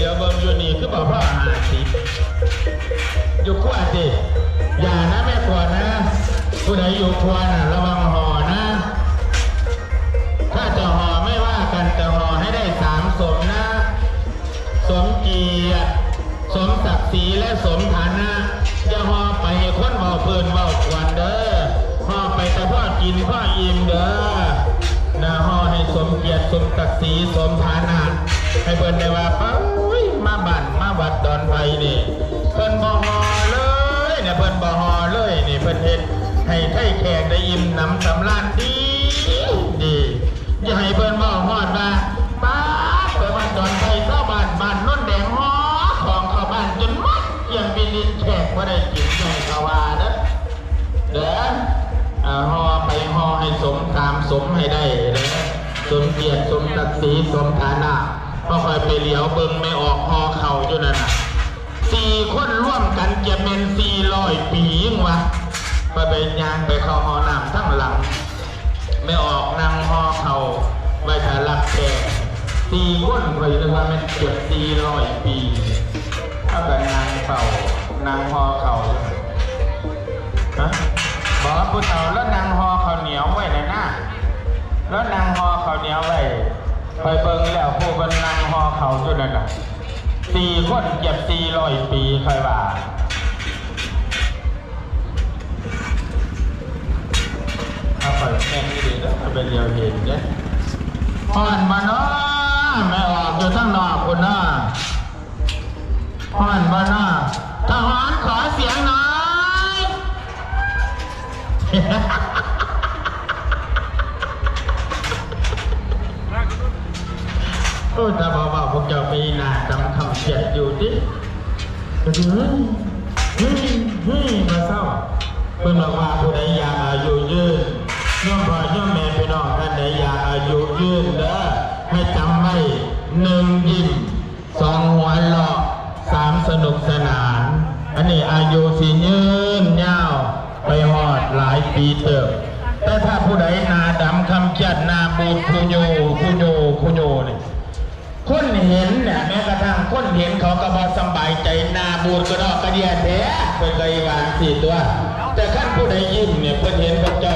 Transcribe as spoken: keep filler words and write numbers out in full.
เดี๋ยวเบิ่งอยู่นี่คือบ่พอห้าสิบ อยู่ครัวติ อย่านะแม่ครัวนะ ผู้ใดอยู่ครัวน่ะ ระวังห่อนะ ถ้าจะห่อไม่ว่ากัน แต่ห่อให้ได้สามสมนะ สมเกียรติ สมศักดิ์ศรี และสมฐานะ อย่าห่อไปให้คนเว้าพื้นเว้าควนเด้อ ห่อไปแต่พ่อกินพ่ออิ่มเด้อ นะ ห่อให้สมเกียรติ สมศักดิ์ศรี สมฐานะ ให้เพิ่นได้ว่า "ป้า อุ้ย มาบ้านมาวัดดอนไผ่นี่ เพิ่นบ่ห่อเลยเนี่ย เพิ่นบ่ห่อเลยนี่ เพิ่นเฮ็ดให้ไทแขกได้อิ่มหนำสำราญดี ดี อย่าให้เพิ่นเว้าฮอดว่า ป๊าด ไปวัดดอนไผ่ ชาวบ้านบ้านโนนแดงห่อของเข้าบ้านจนหมด เกลี้ยงบินลิน แขกบ่ได้กิน อย่าให้เขาว่าเด้อ เด้อ อ่า ห่อไปห่อให้สมตามสมให้ได้เด้อ สมเกียรติ สมศักดิ์ศรี สมฐานะ พอค่อยไปเหลียวเบิ่งแม่ออกห่อเข้าอยู่นั่นน่ะ สี่คนร่วมกันจะเป็นสี่ร้อยปียิ่งวะ ไปไปย่างไปเข้าห้องน้ำทั้งหลัง แม่ออกนั่งห่อเข้าไว้ถ้ารับแขก สี่คน ข้อยนึกว่าแม่นเกือบสี่ร้อยปี เท่ากับนางเฝ้านางห่อเข้าอยู่ ฮะ บอกว่าผู้เฒ่าแล้วนางห่อข้าวเหนียวไว้นะนะ แล้วนางห่อข้าวเหนียวไว้ ไปเบิ่งแล้วผู้เพิ่นนางห่อเข้าอยู่นั่นน่ะ สี่คนเกือบสี่ร้อยปี ค่อยว่า เอาไปแม่นอีหลีเด้อ ไปเดียวเห็นเด้อ ฮ้อนบ่น้อ แม่ออกอยู่ทางนอกพุ้นน้อ ฮ้อนบ่น้อ ถ้าฮ้อนขอเสียงหน่อย โอ้ย ถ้าบ่เว้าพวกเจ้ามีหน้าดำคำเขียดอยู่ติ ก็คือ เฮ้ย เฮ้ย เฮ้ย มาเศร้า เพิ่นบอกว่าผู้ใดอยากอายุยืน โยมพ่อโยมแม่พี่น้องท่านใดอยากอายุยืนเด้อ ให้จำไว้ หนึ่งยิ้ม สองหัวเราะ สามสนุกสนาน อันนี้อายุสิยืนยาว ไปฮอดหลายปีเติบ แต่ถ้าผู้ใดหน้าดำคำเขียดหน้าบูดคุโยคุโยคุโยนี่ คนเห็นเนี่ย แม้กระทั่งคนเห็นเขาก็บ่สำบายใจ หน้าบูดกระดอกกระเดียแท้ เพิ่นก็อีหวาจั่งซี้ตัว แต่คันผู้ใดยิ้มเนี่ย เพิ่นเห็นพวกเจ้า